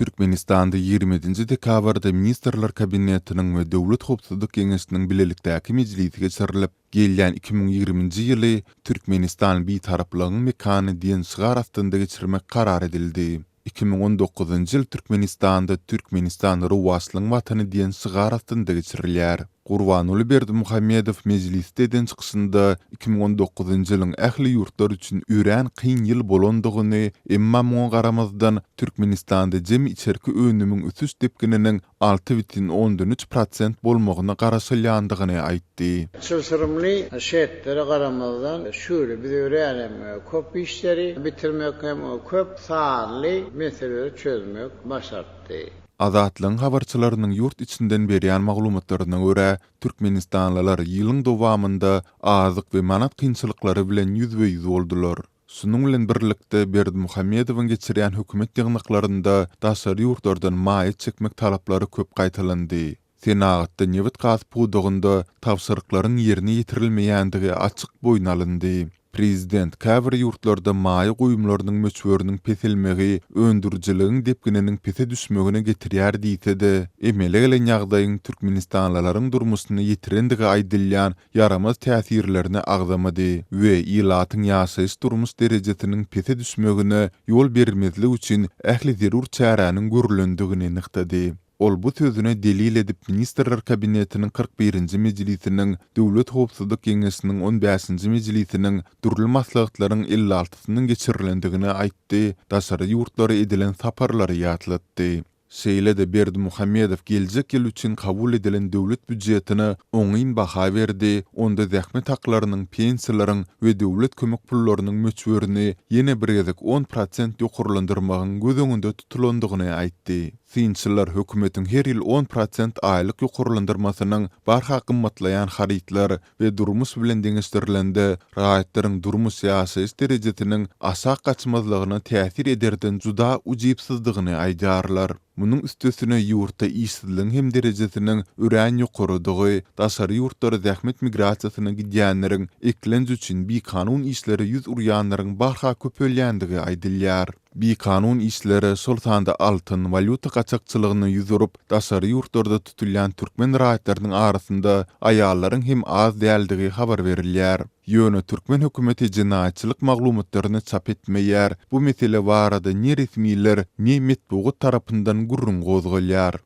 Türkmenistanda 27-nji dekabrda Ministrler Kabinetiniň we Döwlet howpsuzlyk geňeşiniň bilelikdäki mejlisi geçirilip, gelýän 2020-nji ýyly Türkmenistan Bitaraplygyň mekany diýen şygar astynda geçirmek karar edildi. 2019-njy ýyl Türkmenistanda Türkmenistan rowaçlygyň Watany diýen şygar astynda geçirilýär. Gurbanguly Berdimuhamedow mejlisde eden çykyşynda 2019-njy ýylyň ähli ýurtlar üçin örän kyn ýyl bolandygyny, emma muňa garamazdan, Türkmenistanda jemi içerki önümiň ösüş depgininiň 6,3 prosent bolmagyna garaşylýandygyny aýtdy. Çylşyrymly şertlere garamazdan, şu ýyl biz örän hem köp işleri bitirmek hem köp sanly meseleleri çözmek başartdy. Azatlygyň habarçylarynyň ýurt içinden berýän maglumatlaryna görä, türkmenistanlylar ýylyň dowamynda azyk we manat kynçylyklary bilen ýüzbe-ýüz boldular. Şunuň bilen birlikde, Berdimuhamedowyň geçirýän hökümet ýygnaklarynda daşary ýurtlardan maýa çekmek talaplary köp gaýtalandy. Senagatda nebit-gaz pudagynda tabşyryklaryň ýerine ýetirilmeýändigi açyk boýun alyndy. Prezident käbir ýurtlarda maýa goýumlarynyň möçberiniň peselmegi öndürijiligiň depgininiň pese düşmegine getirýär diýse-de, emele gelen ýagdaýyň türkmenistanlylaryň durmuşyna ýetirendigi aýdylýan ýaramaz täsirlerini agzamady we ilatyň ýaşaýyş-durmuş derejesiniň pese düşmegine ýol bermezlik üçin ähli zerur çäräniň görülendigini nygtady. Ol bu sözüne delil edip Ministrler Kabinetiniň 41-nji mejlisiniň, Döwlet howpsuzlyk geňeşiniň on bäşinji mejlisiniň, dürli maslahatlaryň 56-synyň geçirilendigini aýtdy, daşary ýurtlara edilen saparlary ýatlatdy. Şeýle-de Berdimuhamedow geljek ýyl üçin kabul edilen döwlet býujetine oňyn baha berdi, onda zähmet haklarynyň, pensiýalaryň we döwlet kömek pullarynyň möçberini ýene bir gezek on prosent ýokarlandyrmagyň göz öňünde tutulandygyny aýtdy. Synçylar hökümetiň her ýyl 10 prosent aýlyk ýokarlandyrmasynyň barha gymmatlaýan harytlar we durmuş bilen deňeşdirilende raýatlaryň durmuş-ýaşaýyş derejesiniň aşak gaçmazlygyna täsir ederden juda ujypsyzdygyny aýdýarlar. Munuň üstesine ýurtda işsizligiň hem derejesiniň örän ýokarydygy, daşary ýurtlara zähmet migrasiýasyna gidýänleriň, eklenç üçin bikanun işlere ýüz urýanlaryň barha köpelýändigi aýdylýar. Bikanun işlere, şol sanda altyn, walýuta gaçakçylygyna ýüz urup, daşary ýurtlarda tutulýan türkmen raýatlarynyň arasynda aýallaryň hem az däldigi habar berilýär. Ýöne türkmen hökümeti jenaýatçylyk maglumatlaryny çap etmeýär, bu mesele barada ne resmiler, ne metbugat tarapyndan gürrüň gozgalýar.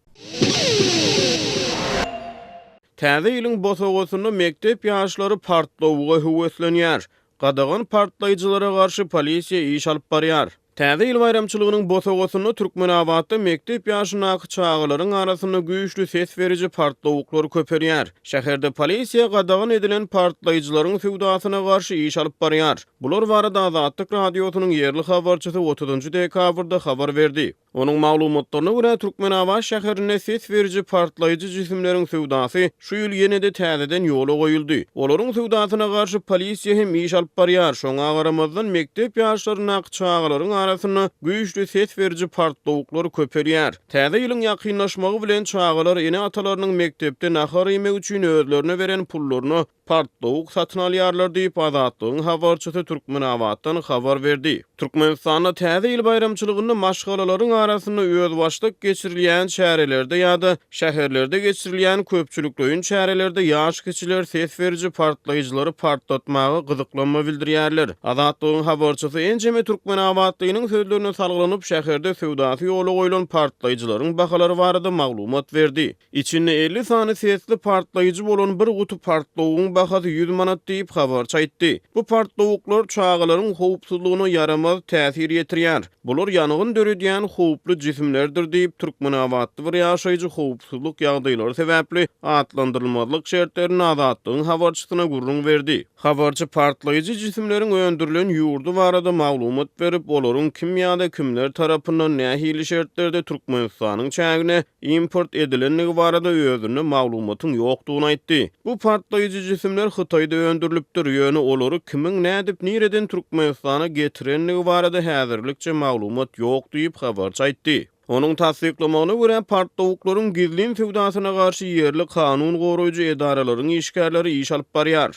Täze ýylyň bosagasynda mekdep ýaşlary partlawuga höweslenýär. Gadagan partlaýjylara garşy polisiýa iş alyp barýar. Täze ýyl baýramçylygynyň bosagasynda Türkmenabatda mekdep ýaşyndaky çagalaryň arasynda güýçli ses beriji partlawuklar köpelýär. Şäherde polisiýa gadagan edilen partlaýjylaryň söwdasyna garşy iş alyp barýar. Bular barada Azatlyk Radiosynyň ýerli habarçysy otuzynjy dekabrda habar berdi. Onuň maglumatlaryna görä, Türkmenabat şäherinde ses beriji partlaýjy jisimleriň söwdasy şu ýyl ýene-de täzeden ýola goýuldy. Olaryň söwdasyna garşy polisiýa hem iş alyp barýar. Şoňa garamazdan, mekdep ýaşlaryndaky çagalaryň arasynda güýçli ses beriji partlawuklar köpelýär. Täze ýylyň ýakynlaşmagy bilen çagalar ene-atalarynyň mekdepde nahar iýmek üçin özlerine beren pullaryna partlawuk satyn alýarlar diýip, Azatlygyň habarçysy Türkmenabatdan habar berdi. Türkmenistanda Täze ýyl baýramçylygynda maşgalalaryň arasynda özbaşdak geçirilýän çärelerde ýa-da şäherlerde geçirilýän köpçülikleýin çärelerde ýaş kiçiler ses beriji partlaýjylary partlatmaga gyzyklanma bildirýärler. Azatlygyň habarçysy ençeme türkmenabatlynyň sözlerine salgylanyp, şäherde söwdasy ýola goýlan partlaýjylaryň bahalary barada maglumat berdi. Içinde 50 sany sesli partlaýjy bolan bir guty partlawugyň bahasy 100 manat diýip, habarçy aýtdy. Bu partlawuklar çagalaryň howpsuzlygyna ýaramaz täsir ýetirýär. Bular ýangyn döredýän howply jisimlerdir diýip, türkmenabatly bir ýaşaýjy howpsuzlyk ýagdaýlary sebäpli atlandyrylmazlyk şertlerinde Azatlygyň habarçysyna gürrüň berdi. Habarçy partlaýjy jisimleriň öndürilen ýurdy barada maglumat berip, olaryň kim ýa-da kimler tarapyndan nähili şertlerde Türkmenistanyň çägine import edilendigi barada özünde maglumatyň ýokdugyny aýtdy. Bu partlaýjy jisimler Hytaýda öndürilipdir, ýöne olary kimiň nädip nireden Türkmenistana getirendigi barada häzirlikçe maglumat ýok diýip, habarçy aýtdy. Onuň tassyklamagyna görä, partlawuklaryň gizlin söwdasyna garşy ýerli kanun goraýjy edaralaryň işgärleri iş alyp barýar.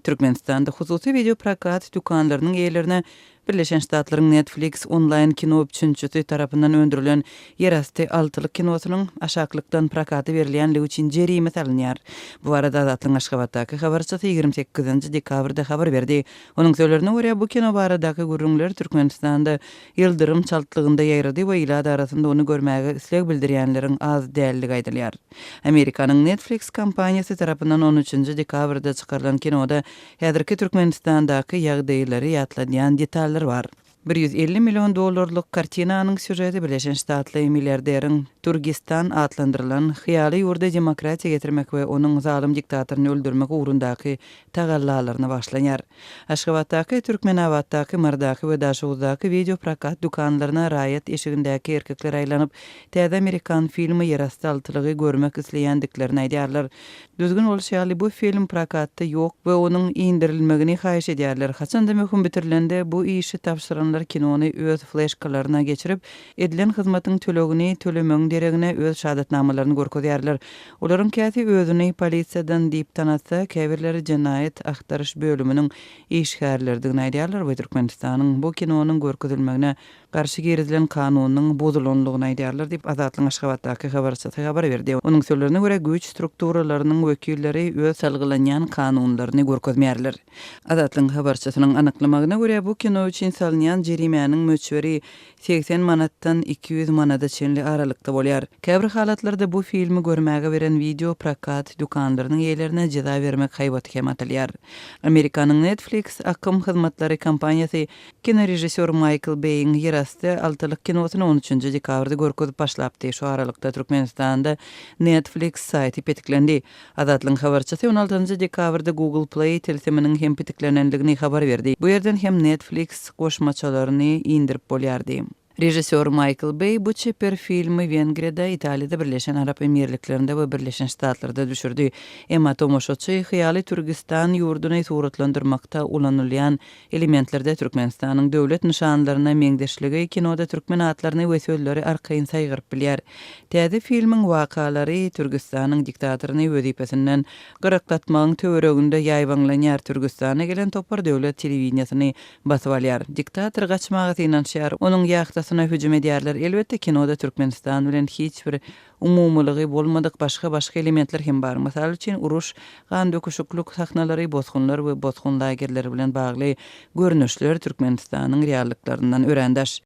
Türkmenistanda hususy wideoprokat dükanlarynyň eýelerine. Birleşen Ştatlaryň Netflix onlaýn kino üpjünçisi tarapyndan öndürilen Ýerasty altylyk kinosynyň aşaklykdan prokata berilýänligi üçin jerime salynýar. Bu barada Azatlygyň Aşgabatdaky habarçysy 28-nji dekabrda habar berdi. Onuň sözlerine görä, bu kino baradaky gürrüňler Türkmenistanda ýyldyrym çaltlygynda ýaýrady we ilat arasynda ony görmäge isleg bildirýänleriň az däldigi aýdylýar. Amerikanyň Netflix kompaniýasy tarapyndan on üçünji dekabrda çykarylan kinoda häzirki Türkmenistandaky ýagdaýlary ýatladýan detallar bar. 150 million dollarlyk kartinanyň sýužeti Birleşen Ştatly milliarderiň Türgistan atlandyrylan hyýaly ýurda demokratiýa getirmek we onuň zalym diktatoryny öldürmek ugrundaky tagallalaryna bagyşlanýar. Aşgabatdaky, Türkmenabatdaky, Marydaky we Daşoguzdaky wideoprokat dükanlaryna raýat eşigindäki erkekler aýlanyp, täze amerikan filmi Ýerasty altylygy görmek isleýändiklerini aýdýarlar. Düzgün bolşy ýaly, bu film prokatda ýok we onuň indirilmegini haýyş edýärler. Haçanda möhüm bitirilende, bu işi tabşyranlar kinony öz fleşkalaryna geçirip, edilen hyzmatyň tölegini tölemegiň deregine öz şahadatnamalaryny görkezýärler. Olaryň käsi özüni polisiýadan diýip tanatsa, käbirleri jenaýat agtaryş bölüminiň işgärleridigini aýdýarlar we Türkmenistanyň bu kinonyň görkezilmegine garşy girizilen kanunynyň bozulandygyny aýdýarlar diýip, Azatlygyň Aşgabatdaky habarçysy habar berdi. Onuň sözlerine görä, güýç strukturalarynyň wekilleri öz salgylanýan kanunlaryny görkezmeýärler. Azatlygyň habarçysynyň anyklamagyna görä, bu kino üçin salynýan jerimäniň möçberi 80 manatdan 200 manada çenli aralykda bolýar. Käbir halatlarda bu filmi görmäge beren wideo prokat dükanlarynyň eýelerine jeza bermek haýbaty hem atylýar. Amerikanyň Netflix akym hyzmatlary kompaniýasy kinorežissýor Maýkl Beýiň Ýerasty altylyk kinosyny on üçünji dekabrda görkezip başlapdy. Şu aralykda Türkmenistanda Netflix saýty petiklendi. Azatlygyň habarçysy on altynjy dekabrda Google Play tilsiminiň hem petiklenendigini habar berdi. Bu ýerden hem Netflix goşmaçalaryny indirip bolýardy. Režissýor Maýkl Beý bu çeper filmi Wengriýada, Italiýada, Birleşen Arap Emirliklerinde we Birleşen Ştatlarda düşürdi. Emma tomaşaçy hyýaly Türgistan ýurduny suratlandyrmakda ulanylýan elementlerde Türkmenistanyň döwlet nyşanlaryna meňzeşligi kinoda türkmen atlaryny we sözleri arkaýyn saýgaryp bilýär. Täze filmiň wakalary Türgistanyň diktatoryny wezipesinden gyraklatmagyň töwereginde ýaýbaňlanýar, Türgistana gelen topar döwlet telewideniýesini basyp alýar. Diktator gaçmaga synanyşýar, onuň ýahtasyna hüjüm edýärler. Elbetde, kinoda Türkmenistan bilen hiç bir Umumylygy bolmadyk başga-başga elementler hem bar. Mysal üçin, uruş, gandöküşiklik sahnalary, bosgunlar we bosgun lagerleri bilen bagly görnüşler Türkmenistanyň reallyklaryndan örän daş.